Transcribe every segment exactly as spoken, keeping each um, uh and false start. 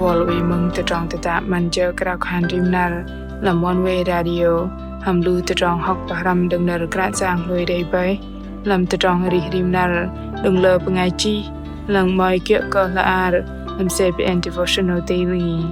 Bol wei mơ̆ng tơdrong tơdă 'Măn Jơ Krao Khan Rim Năr lăm One Way Radio, hăm lu tơdrong hŏk pơhrăm đơ̆ng nơ̆r Kră Yang hlôi đei bơih lăm tơdrong arih rim năr đơ̆ng lơ bơngai chih, lăng 'mơ̆i kiơ̆ kơ hla ar lăm C B N Devotional Daily.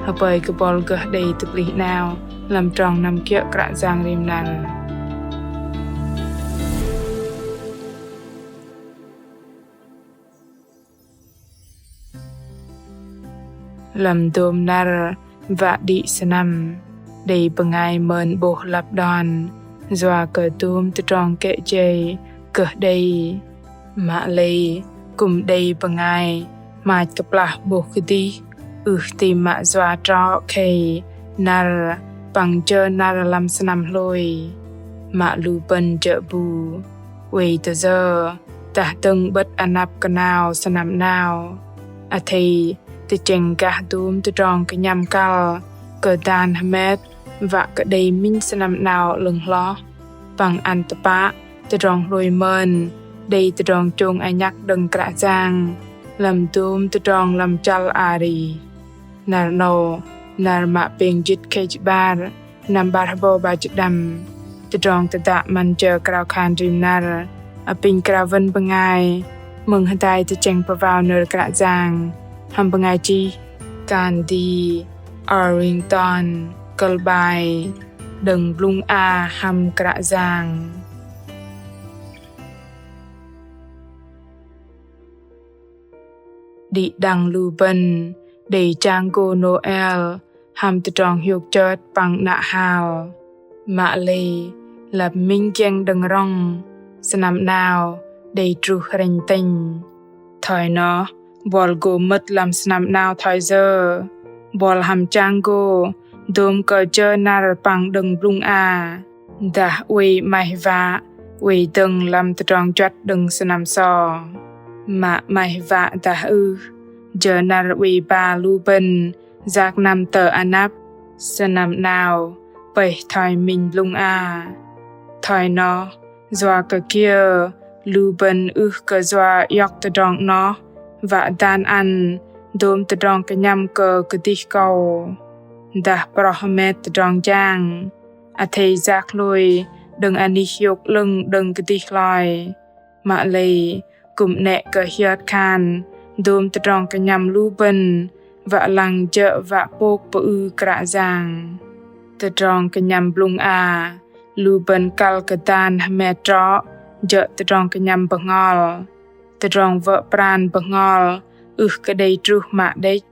Hơpơi kơ bol gơh đei tơplih 'nao lăm trong năm kiơ̆ Kră Yang rim năr. Lăm dôm năr wă đĭ sơnăm, đei bơngai mơn 'bôh lăp đon yua kơ dôm tơdrong kĕ jei gơh đei. Mă lei kư̆m đei bơngai hmach kơplah 'bôh kơdih ưh ti mă yua trŏ khei năr păng jơ năr lăm sơnăm hlôi. Mă lu bơ̆n jơ̆ bu oei tơ yơ dah dơ̆ng 'bơ̆t anăp kơnao sơnăm 'nao. Athei tơchĕng gah dôm tơdrong kơnhăm kăl kơ dan hơmet wă kơ đei minh sơnăm 'nao 'lơ̆ng hloh. Păng ăn tơpă tơdrong hlôi mơn đei tơdrong chông anhăk đơ̆ng Kră Yang lăm dôm tơdrong lăm chăl arih. Năr 'nâu, năr mă pêng jĭt khei jĭt 'bar, năm 'bar hơbâu 'bar jĭt đăm. Tơdrong tơdă 'Măn Jơ Krao Khan Rim Năr apinh krao wơ̆n bơngai mơ̆ng hơdai tơchĕng pơwao nơ̆r Kră Yang hăm bơngai chih Candy Arrington, kơ̆l 'bai: Đơ̆ng blŭng a hăm Kră Yang. Đĭ đăng lu bơ̆n đei chang gô Nôel hăm tơdrong hiôk chơt păng 'nă hal. Mă lei lăp minh giĕng đơ̆ng rŏng, sơnăm 'nao đei truh hrĕnh tĕnh. Thoi noh, bol gô mơ̆t lăm sơnăm 'nao thoi yơ. Bol hăm chang gô dôm kơ jơ năr păng đơ̆ng blŭng a. Dah oei 'maih wă oei dơ̆ng lăm tơdrong juăt đơ̆ng sơnăm so. Mă 'maih wă dah ưh, jơ năr oei ba lu bơ̆n yak năm tơ anăp, sơnăm 'nao pơih thoi minh blŭng a. Thoi noh, yua kơ kiơ lu bơ̆n ưh kơ yua iŏk tơdrong 'noh wă dan ăn dôm tơdrong kơnhăm kơ kơdih kâu. Dah proh hơmet tơdrong jang, athei yak hlôi đơ̆ng anih hiôk 'lơ̆ng đơ̆ng kơdih hloi. Mă lei kư̆m 'nĕ kơ hiơt khan dôm tơdrong kơnhăm lu bơ̆n wă lăng jơ̆ wă pôk pơư Kră Yang. Tơdrong kơnhăm blŭng a, lu bơ̆n kăl kơ dan hơmet trŏ jơ̆ tơdrong kơnhăm bơhngol. Tơdrong wơ̆ pran bơhngol ưh kơ đei truh mă đĕch.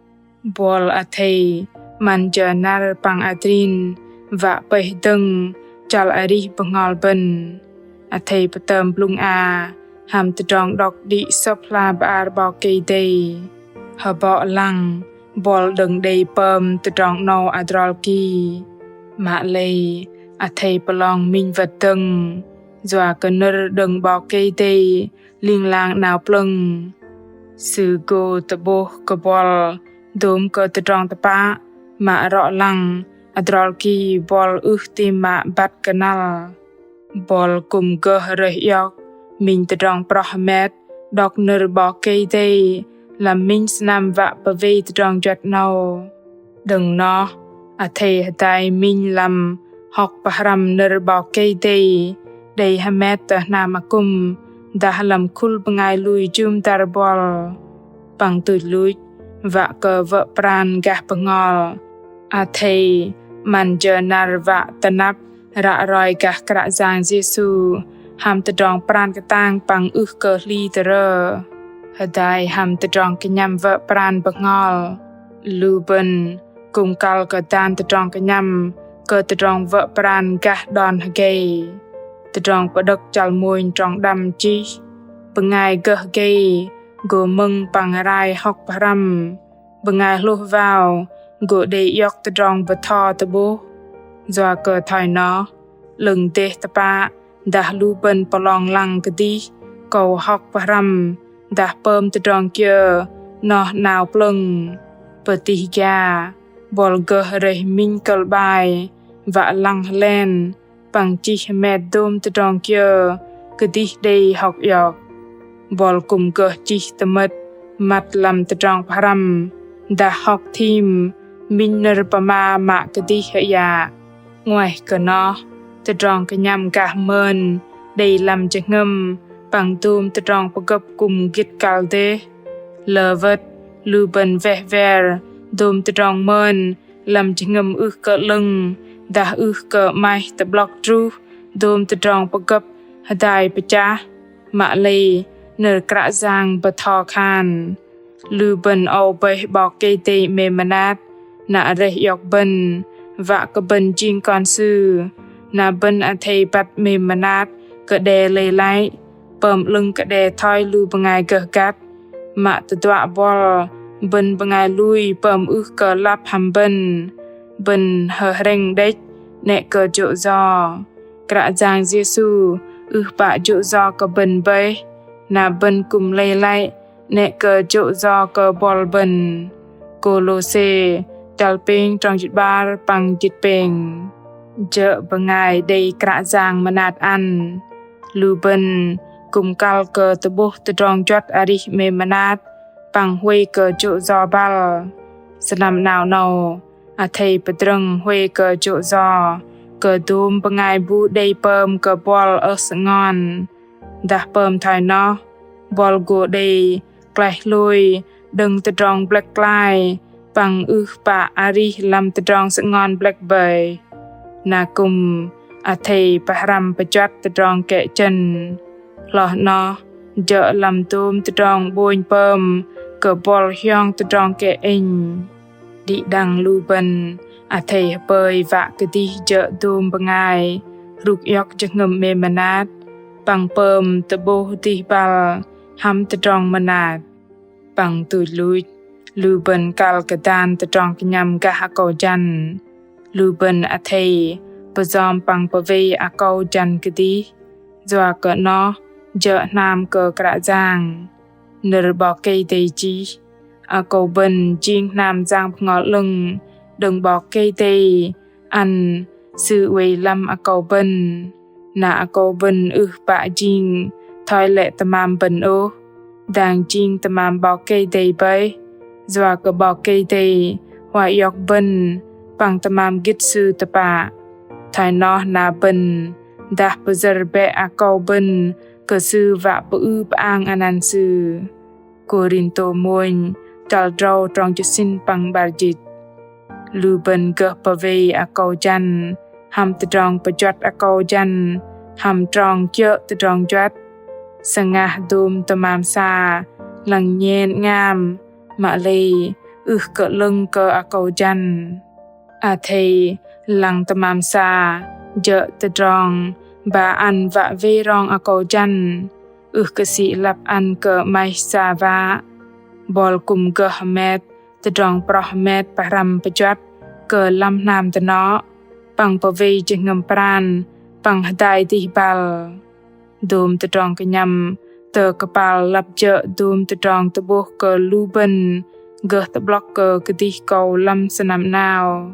Bol athei 'măn jơ năr păng adrin wă pơih dơ̆ng chăl arih bơhngol bơ̆n. Athei pơtơm blŭng a hăm tơdrong đŏk đĭ Sơ̆p hla bơar 'Bok Kei-Dei. Hơbŏ lăng bol đơ̆ng đei pơm tơdrong 'nâu adrol ki. Mă lei athei pơlong minh wơ̆t dơ̆ng yua kơ nơ̆r đơ̆ng 'Bok Kei-Dei ling lang 'nao plơ̆ng. Sư gô tơ'bôh kơ bol dôm kơ tơdrong tơpă mă rŏ lăng adrol ki bol ưh ti mă băt kơnăl. Bol kư̆m gơh rơih iŏk minh tơdrong proh hơmet đŏk nơ̆r 'Bok Kei-Dei lăm minh sơnăm wă pơwei tơdrong juăt 'nâu. Đơ̆ng noh, athei hơdai minh lăm hŏk pơhrăm nơ̆r 'Bok Kei-Dei đei hơmet tơ hnam akŭm dah lăm khul bơngai lui jŭm dăr bol. Păng tuch luch wă kơ wơ̆ pran gah bơhngol, athei 'măn jơ năr wă tơnăp ră roi gah Kră Yang Yêsu hăm tơdrong pran kơtang păng ưh kơ hli tơrơ. Hơdai hăm tơdrong kơnhăm wơ̆ pran bơhngol, lu bơ̆n kư̆m kăl kơ dan tơdrong kơnhăm kơ tơdrong wơ̆ pran gah đon hơgei. Tơdrong Pơđơ̆k chăl mônh trong đăm chih: Bơngai gơh gei gô mơ̆ng păng rai hŏk pơhrăm. Bơngai hlôh wao gô đei iŏk tơdrong bơtho tơ'bôh. Yua kơ thoi noh, 'lơ̆ng dêh tơpă dah lu bơ̆n pơlong lăng kơdih kâu hŏk pơhrăm dah pơm tơdrong kiơ noh 'nao plơ̆ng. Pơtih gia, bol gơh rơih minh kơ̆l 'bai wă lăng hơlen păng chih hơmet dôm tơdrong kiơ kơdih đei hŏk iŏk. Bol kư̆m gơh chih tơmơ̆t măt lăm tơdrong pơhrăm dah hŏk thim minh nơ̆r pơma mă kơdih hơiă. 'Nguaih kơ noh, tơdrong kơnhăm gah mơn đei lăm jơhngơ̆m păng dôm tơdrong pơgơ̆p kư̆m gĭt kăl dêh. Lơ wơ̆t, lu bơ̆n weh wer dôm tơdrong mơn lăm jơhngơ̆m ưh kơ 'lơ̆ng, dah ưh kơ 'maih tơ'blŏk truh dôm tơdrong pơgơ̆p hơdai pơchah, mă lei nơ̆r Kră Yang bơtho khan. Lu bơ̆n âu bơih 'Bok Kei-Dei 'mêm mơnat, na areh iŏk bơ̆n, wă kơ bơ̆n jing kon Sư, na bơ̆n athei băt 'mêm mơnat kơ đe lei lăi, pơm 'lơ̆ng kơ đe thoi lu bơngai gơh găt, mă tơduă buăl bơ̆n bơngai lui pơm ưh kơ lăp hăm bơ̆n, bơ̆n hơhrĕng đĕch 'nĕ kơ jô̆ yo. Kră Yang Yêsu ưh pă jô̆ yo kơ bơ̆n bơih, na bơ̆n kư̆m lei lăi 'nĕ kơ jô̆ yo kơ buăl bơ̆n. Kôlôse chăl pêng trong jĭt 'bar păng jĭt pêng. Jơ̆ bơngai đei Kră Yang mơnat ăn, lu bơ̆n kư̆m kăl kơ tơ'bôh tơdrong juăt arih 'mêm mơnat păng huay kơ jô̆ yo băl. Sơnăm 'nao 'nâu athei pơdrơ̆ng huay kơ jô̆ yo kơ dôm bơngai bu đei pơm kơ buăl ơh sơngon. Dah pơm thoi noh, buăl gô đei klaih hlôi đơ̆ng tơdrong blĕk klaih păng ưh pă arih lăm tơdrong sơngon blĕk bơih. Na kư̆m athei pơhrăm pơjuăt tơdrong kĕ chơ̆n. Hloh 'noh, jơ̆ lăm dôm tơdrong 'bônh pơm kơ buăl hiong tơdrong kĕ inh. Đĭ đăng lu bơ̆n athei hơpơi wă kơdih jơ̆ dôm bơngai hrŭk iŏk jơhngơ̆m 'mêm mơnat păng pơm tơ'bôh dih băl hăm tơdrong mơnat. Păng tuch luch, lu bơ̆n kăl kơ dan tơdrong kơnhăm gah akâu jăn. Lu bơ̆n athei pơyom păng pơwei akâu jăn kơdih. Yua kơ 'noh jơ̆ hnam kơ Kră Yang. Nơ̆r 'Bok Kei-Dei chih, akâu bơ̆n jing hnam Yang Bơhngol 'Lơ̆ng đơ̆ng 'Bok Kei-Dei ăn Sư oei lăm akâu bơ̆n. Na akâu bơ̆n ưh pă jing thoi lĕ tơmam bơ̆n ôh, dang jing tơmam 'Bok Kei-Dei bơih. Yua kơ 'Bok Kei-Dei huay iŏk bơ̆n păng tơmam gĭt Sư tơpă. Thoi noh na bơ̆n dah pơyơ̆r bĕ akâu bơ̆n kơ Sư wă pơư pơang anăn Sư. Kôrintô mônh chăl tơdrâu trong jơ̆ sĭn păng 'bar jĭt. Lu bơ̆n gơh pơwei akâu jăn hăm tơdrong pơjuăt akâu jăn hăm trong jơ̆ tơdrong juăt. Sơngah dôm tơmam sa lăng nhen 'ngam, mă lei ưh kơ 'lơ̆ng kơ akâu jăn. Athei lăng tơmam sa jơ̆ tơdrong ba ăn wă wei rong akâu jăn, ưh kơ sĭ lăp ăn kơ 'maih sa wă. Buăl kư̆m gơh hơmet tơdrong proh hơmet pơhrăm pơjuăt kơ lăm hnam dơnŏ păng pơwei jơhngơ̆m pran păng hơdai dih băl. Dôm tơdrong kơnhăm tơ kơpal lăp jơ̆ dôm tơdrong tơ'bôh kơ lu bơ̆n gơh tơ'blŏk kơ kơdih kâu lăm sơnăm 'nao.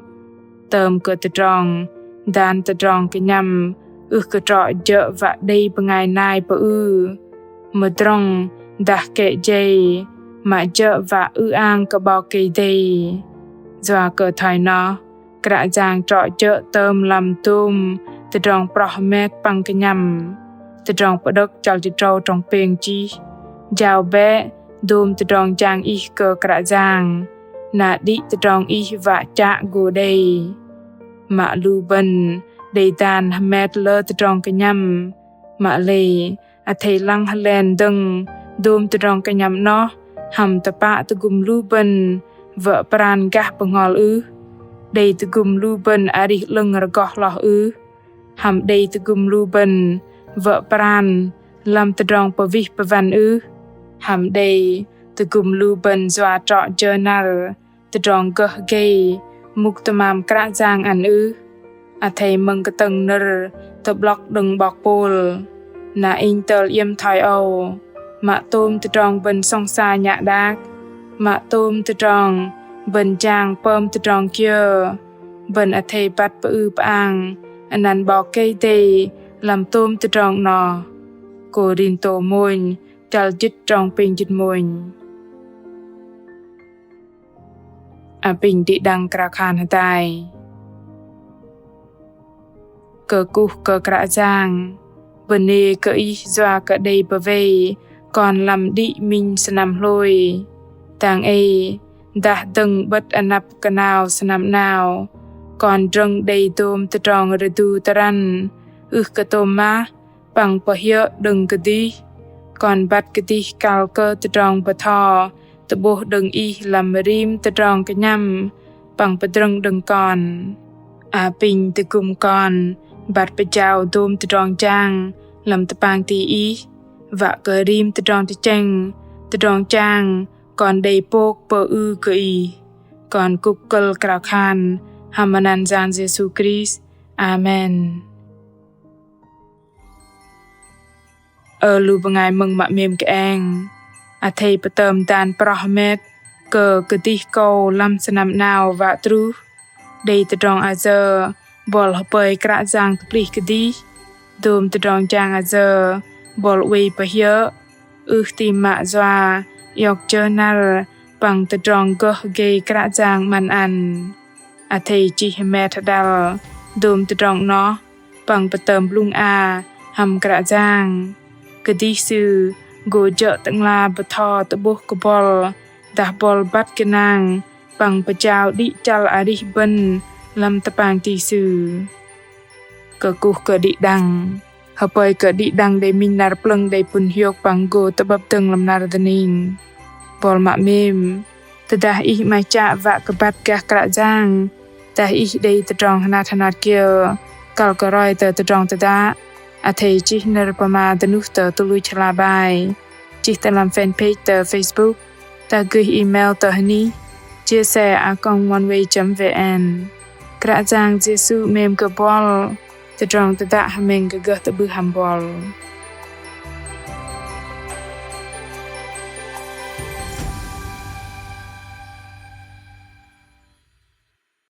Tơm kơ tơdrong dan tơdrong kơnhăm ưh kơ trŏ jơ̆ wă đei bơngai nai pơư, mơdrŏng dah kĕ jei, mă jơ̆ wă ư-ang kơ 'Bok Kei-Dei. Yua kơ thoi noh, Kră Yang trŏ jơ̆ tơm lăm dôm tơdrong proh hơmet păng kơnhăm. Tơdrong Pơđơ̆k chăl jĭt tơdrâu trong pêng chih: Jao bĕ dôm tơdrong jang ih kơ Kră Yang, na đĭ tơdrong ih wă chă gô đei. Mă lu bơ̆n đei dan hơmet lơ tơdrong kơnhăm, mă lei athei lăng hơlen dơ̆ng dôm tơdrong kơnhăm 'noh hăm tơpă tơgŭm lu bơ̆n wă pran gah bơhngol ưh? Đei tơgŭm lu bơ̆n arih 'lơ̆ng rơgoh hloh ưh? Hăm đei tơgŭm lu bơ̆n wă pran lăm tơdrong pơwih pơwăn ưh? Hăm đei tơgŭm lu bơ̆n yua trŏ jơ năr tơdrong gơh gei mŭk tơmam Kră Yang ăn ưh? Athei mơ̆ng kơtơ̆ng nơ̆r tơ'blŏk đơ̆ng 'bok Pôl: Na inh tơl iĕm thoi âu, mă tôm tơdrong bơ̆n sŏng sa nhă đak, mă tôm tơdrong bơ̆n jang pơm tơdrong kiơ, bơ̆n athei băt pơư pơang anăn 'Bok Kei-Dei lăm tôm tơdrong 'noh. Kôrintô mônh chăl jĭt trong pêng jĭt mônh. Apinh đĭ đăng krao khan hơdai. Kơkuh kơ Kră Yang, bơnê kơ Ih yua kơ đei pơwei kon lăm đĭ minh sơnăm hlôi. Dang ei, dah dơ̆ng 'bơ̆t anăp kơnao sơnăm 'nao, kon drơ̆ng đei dôm tơdrong rơdu tơrăn, ưh kơ tôm mah, păng pơhiơ̆ đơ̆ng kơdih. Kon băt kơdih kăl kơ tơdrong bơtho tơ'bôh đơ̆ng Ih lăm rim tơdrong kơnhăm păng pơdrơ̆ng đơ̆ng kon. Apinh tơgŭm kon băt pơjao dôm tơdrong jang lăm tơpang ti Ih, wă kơ rim tơdrong tơchĕng, tơdrong chang kon đei pôk pơư kơ Ih. Kon kŭk kơ̆l krao khan hăm anăn Yang Yêsu Krist. Amen. Ơ lu bơngai mơ̆ng mă 'mêm kơeng, athei pơtơm dan proh hơmet kơ kơdih kâu lăm sơnăm 'nao wă truh. Đei tơdrong ayơ buăl hơpơi Kră Yang tơplih kơdih. Dôm tơdrong jang ayơ buăl oei pơhiơ̆, ưh ti mă yua iŏk jơ năr păng tơdrong gơh gei Kră Yang 'măn ăn. Athei chih hơmet hơđăl dôm tơdrong 'noh păng pơtơm blŭng a hăm Kră Yang. Kơdih Sư gô jơ̆ Tơ'ngla bơtho tơ'bôh kơ buăl, dah buăl băt gơnang păng pơjao đĭ chăl arih bơ̆n lăm tơpang ti Sư. Kơkuh kơ đĭ đăng. Hơpơi kơ đĭ đăng đei minh năr plơ̆ng đei pŭn hiôk păng gô tơ'bơ̆p dơ̆ng lăm năr dơning. Buăl mă 'mêm, tơdah ih 'maih chă wă kơ băt gah Kră Yang, dah ih đei tơdrong hơnat hơnat kiơ kăl kơ roi tơ tơdrong tơdă, athei chih nơ̆r pơma dơnuh tơ tơluch hla bơar, chih tơ lăm fanpage tơ Facebook, dah gơih email tơ hơnih jsa a còng oneway chấm vn. Kră Yang Yêsu 'mêm kơ buăl. Tơdrong tơdă hơmĕng gơh tơ'bưh hăm buăl.